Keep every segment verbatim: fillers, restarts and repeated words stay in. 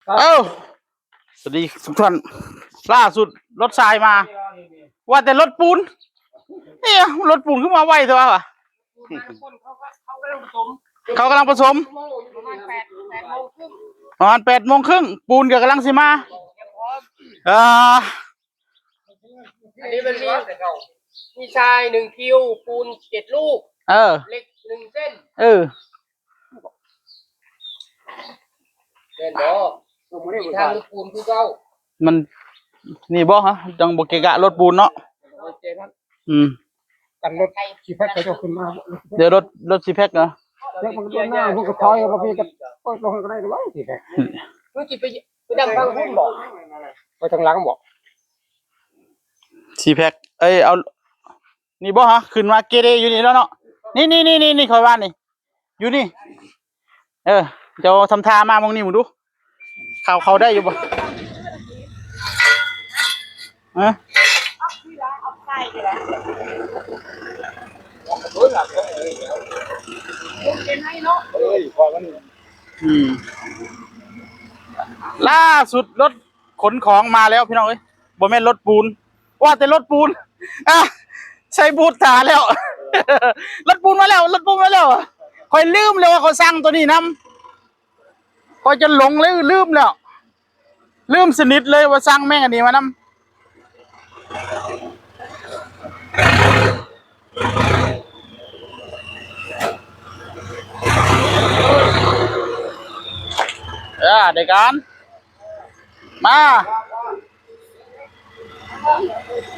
เอ้า สวัสดีทุกท่าน ล่าสุดรถทรายมา ว่าแต่รถปูน เนี่ย รถปูนขึ้นมาไวเถอะวะ เขากำลังผสม ประมาณแปด แปดโมงครึ่ง ประมาณแปดโมงครึ่ง ปูนก็กำลังสิมา เอ่อ อันนี้มันมี มีทรายหนึ่งคิว ปูนเจ็ดลูก เออ เหล็กหนึ่งเส้น เออ แม่นบ่ มีทางปูนคือเก่า มัน นี่บ่ฮะ จังบ่เกะกะรถปูนเนาะ โอเคครับ อืม กันรถ ซีแพ็คเขาจะขึ้นมา เดี๋ยวรถ รถซีแพ็คเหรอ แล้วมันก็หน้าพวกกระถอยเอาไปกัน เปิดลงก็ได้หรือเปล่า ซีแพ็ค มึงสิไป ไปดำทางพุ่นบ่ ไปทางหลังบ่ ซีแพ็ค เอ้ย เอา นี่บ่ฮะ ขึ้นมาเกเรอยู่นี่แล้วเนาะ นี่ นี่ นี่ นี่ นี่ คอยว่านี่ อยู่นี่ เออ เดี๋ยวทำท่ามาหม่องนี่มึงดู เขา เขาได้อยู่บ่ ฮะ อืม ล่าสุดรถขนของมาแล้วพี่น้องเอ้ย บ่แม่นรถปูน ว่าแต่รถปูน อ่ะ ใส่บูทถาแล้ว รถปูนมาแล้ว รถปูนมาแล้ว ข้อยลืมเลยว่าข้อยสั่งตัวนี้นำ ข้อยจนหลงเลย ลืมแล้ว ลืมสนิทเลยว่าสั่งแม่งอันนี้มานำ เออ ได้การ มา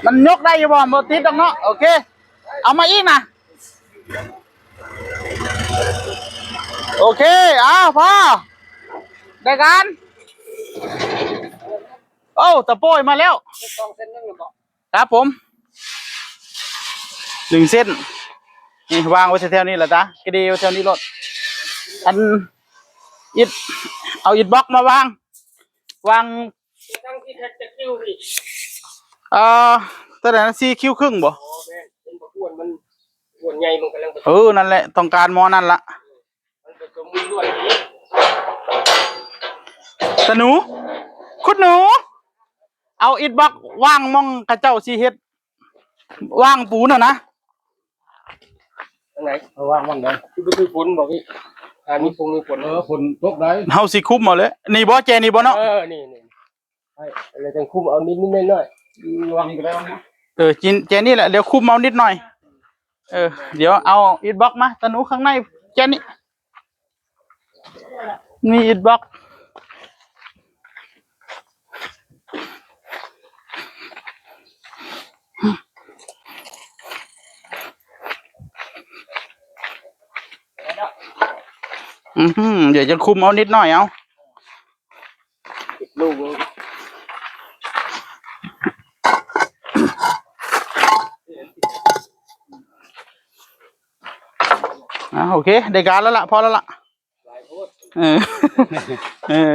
มันยกได้อยู่บ่ บ่ติดดอกเนาะ โอเค เอามาอีกนะ โอเค เอาพอ ได้การ โอ้ ตะโป้ยมาแล้ว ครับผม หนึ่งเส้น นี่วางไว้แถวๆนี้แหละจ้ะ กระเดียวแถวนี้รถ อัน อิฐ เอาอิฐบล็อกมาวาง วาง ตั้งที่แท็กจะคิวพี่ เอ่อ เท่าไหร่นะ สี่คิวครึ่งบ่ อ๋อ แม่น เห็นบ่อ้วนมัน อ้วนใหญ่มันกำลัง เออ นั่นแหละ ต้องการหม้อนั่นละ มันผสมลวดนี้ ตะหนู คุณหนู เอาอิฐบล็อกวางหม่องเขาเจ้าสิเฮ็ด วางปูนน่ะนะ ทางไหน เอาวางหม่องใด คือบ่ถือฝนบ่พี่ อ่า มีฝน มีฝน เออ ฝนตกได้ เฮาสิคุมเอาเลย นี่บ่ แจนี่บ่เนาะ เออ นี่ นี่ ให้ อะไรจังคุมเอานิดๆหน่อยๆ อืม วางนี่ก็ได้วางนะ เออ จิน แจนี่แหละ เดี๋ยวคุมเอานิดหน่อย เออ เดี๋ยวเอาอิฐบล็อกมา ตะหนูข้างใน แจนี่ มีอิฐบล็อก อืม เดี๋ยวจะคุมเอานิดหน่อยเอา ลูก อ่า โอเค ได้การแล้วล่ะ พอแล้วล่ะ เออ เออ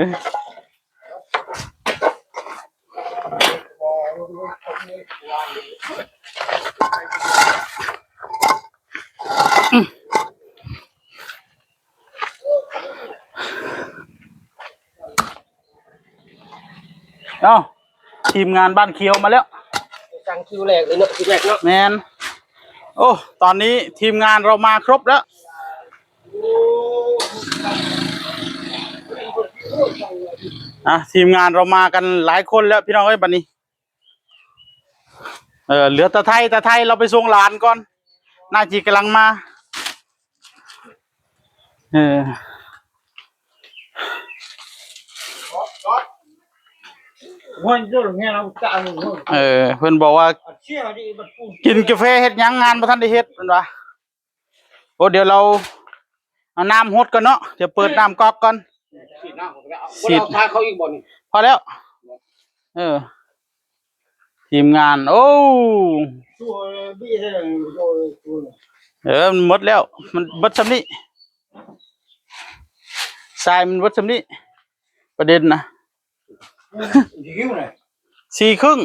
เอ้า ทีมงานบ้านเขียวมาแล้ว สั่งคิวแรกเลยเนาะ คิวแรกเนาะ แมน โอ้ ตอนนี้ทีมงานเรามาครบแล้ว อ่ะ ทีมงานเรามากันหลายคนแล้วพี่น้องเอ้ย บัดนี้ เออ เหลือตาไทย ตาไทยเราไปส่งหลานก่อน น่าจะกำลังมา เออ เออ เพิ่นบอกว่า กินกาแฟเฮ็ดหยัง งานบ่ทันได้เฮ็ด เพิ่นว่า โอ้ เดี๋ยวเราเอาน้ำหดก่อนเนาะ เดี๋ยวเปิดน้ำก๊อกก่อน ฉีดน้ำก่อนก็ได้ เอา ฉีด เอาทาเขาอีกบ่นี่ พอแล้ว เออ ทีมงาน โอ้ เออ มันหมดแล้ว มันหมดส่ำนี้ ทรายมันหมดส่ำนี้ ประเด็นนะ สี่ครึ่ง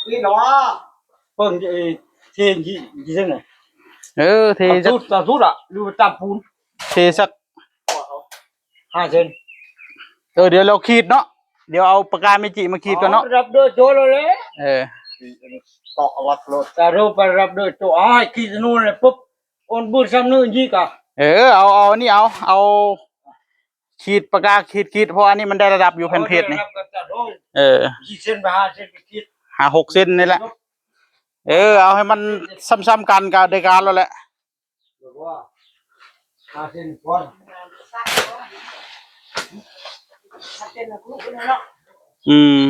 นี่เนาะ เพิ่งจะ เอ่อ เทกี่ กี่เส้นน่ะ เออ เทสัก ตามสูตร ตามสูตรอะ หรือว่าตามปูน เทสัก ห้าเส้น เออ เดี๋ยวเราขีดเนาะ เดี๋ยวเอาปากกาเมจิมาขีดก่อนเนาะ เอารับด้วยตัวเราเลย เออ เกาะวัดรถ แต่เราไปรับด้วยตัว เอาให้ขีดนู่นเลยปุ๊บ โอนเบอร์ซ้ำนู่นยี่กะ เออ เอา เอานี่เอา เอา ขีดปากกาขีดขีด เพราะอันนี้มันได้ระดับอยู่แผ่นเพจนี่ เอาได้ระดับกันจัดโอ้ย เออ ยี่เซนไปห้าเซนไปขีด ห้าหกเซนนี่แหละ เออ เอาให้มันซ้ำๆกันก็ได้การแล้วแหละ หรือว่าห้าเซนก่อน อืม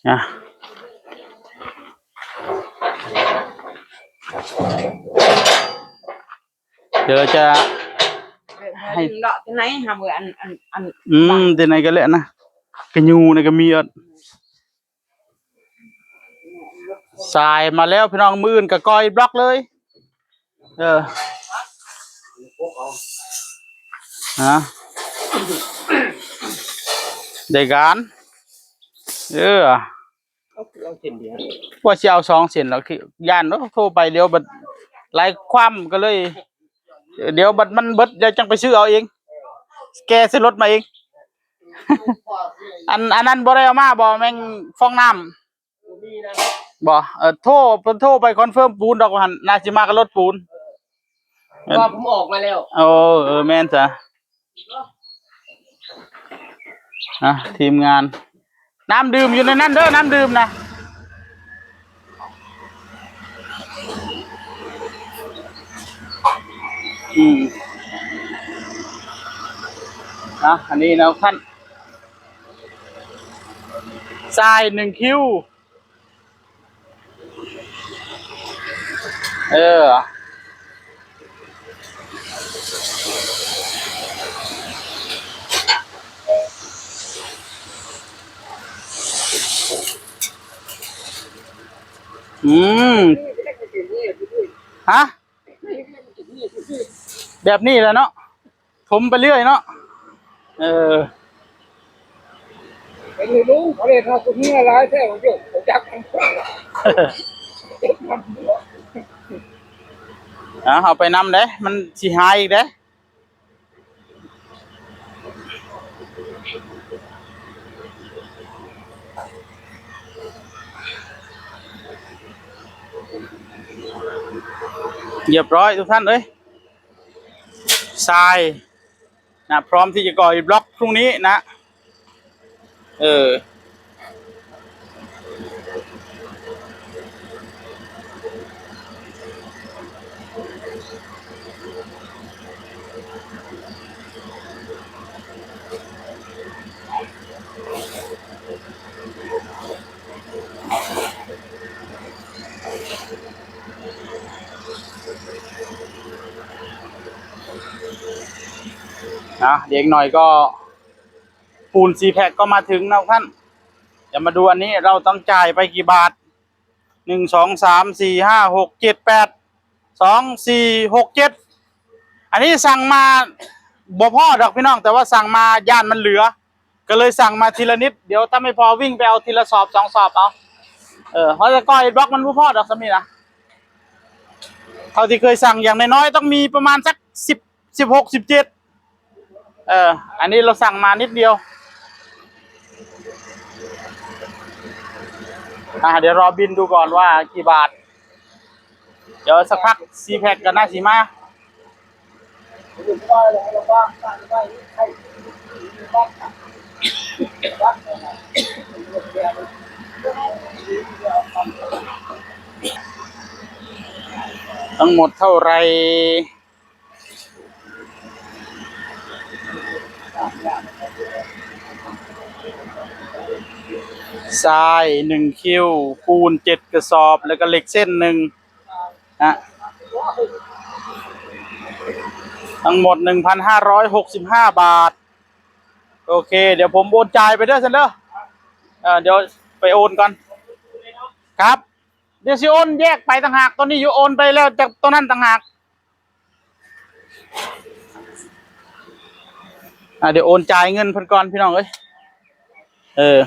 อ่ะ เดี๋ยวเราจะ ให้ เดาะที่ไหนหาเบอร์อัน อัน อัน อืม ที่ไหนก็แล้วนะ กระยูในก็มีอ่ะ ทรายมาแล้วพี่น้อง มื้ออื่นก็ก่ออิฐบล็อกเลย เออ นะ ได้การ เออ เอา เอาเส้นเดียว ว่าสิเอาสองเส้นแล้ว คือย่านเนาะ โทรไปเดี๋ยวบัดหลายความก็เลย เดี๋ยวบัดมันเบิด เดี๋ยวจังไปซื้อเอาเอง แกซื้อรถมาเอง อัน อันนั้นบ่ได้เอามาบ่ แม่งฟองน้ำ บ่มีนะ บ่ เออ โทร เพิ่นโทรไปคอนเฟิร์มปูนดอกว่าหั่น น่าสิมากับรถปูน ว่าผมออกมาแล้ว โอ้ เออ แม่นจ้ะ อ่ะ ทีมงาน น้ำดื่มอยู่ในนั้นเด้อ น้ำดื่มนะ อืม อ่ะ อันนี้นะท่าน ทรายหนึ่งคิว เออ อืม ฮะ แบบนี้แหละเนาะ ถมไปเรื่อยเนาะ เออ เป็นลุงเขาเรียกว่าคุณนี่อะไรแท้ผมเดี๋ยวผมจักมัน เอา เอาไปนำเด้ มันสิหายอีกเด้ เรียบร้อยทุกท่านเอ้ย ทรายนะ พร้อมที่จะก่ออิฐบล็อกพรุ่งนี้นะ เออ นะ เดี๋ยวอีกหน่อยก็ ปูนสี่แพ็คก็มาถึงนะท่าน เดี๋ยวมาดูอันนี้ เราต้องจ่ายไปกี่บาท หนึ่ง สอง สาม สี่ ห้า หก เจ็ด แปด สอง สี่ หก เจ็ด อันนี้สั่งมาบ่พอดอกพี่น้อง แต่ว่าสั่งมาย่านมันเหลือ ก็เลยสั่งมาทีละนิด เดี๋ยวถ้าไม่พอวิ่งไปเอาทีละสอบสองสอบเอา เออ เพราะแต่ก่ออิฐบล็อกมันบ่พอดอกสามีนะ เท่าที่เคยสั่งอย่างน้อยๆต้องมีประมาณสักสิบ สิบหก สิบเจ็ด เออ อันนี้เราสั่งมานิดเดียว อ่า เดี๋ยวรอบินดูก่อนว่ากี่บาท เดี๋ยวสักพักสี่แพ็คก็น่าสิมา ทั้งหมดเท่าไหร่ ทรายหนึ่งคิว ปูนเจ็ดกระสอบ แล้วก็เหล็กเส้นหนึ่ง นะ ทั้งหมด หนึ่งพันห้าร้อยหกสิบห้า บาท โอเค เดี๋ยวผมโอนจ่ายไปเด้อซันเด้อ เออ เดี๋ยวไปโอนก่อน ครับ เดี๋ยวสิโอนแยกไปต่างหาก ตอนนี้อยู่โอนไปแล้วจากตอนนั้นต่างหาก อ่ะ เดี๋ยวโอนจ่ายเงินเพิ่นก่อนพี่น้องเอ้ย เออ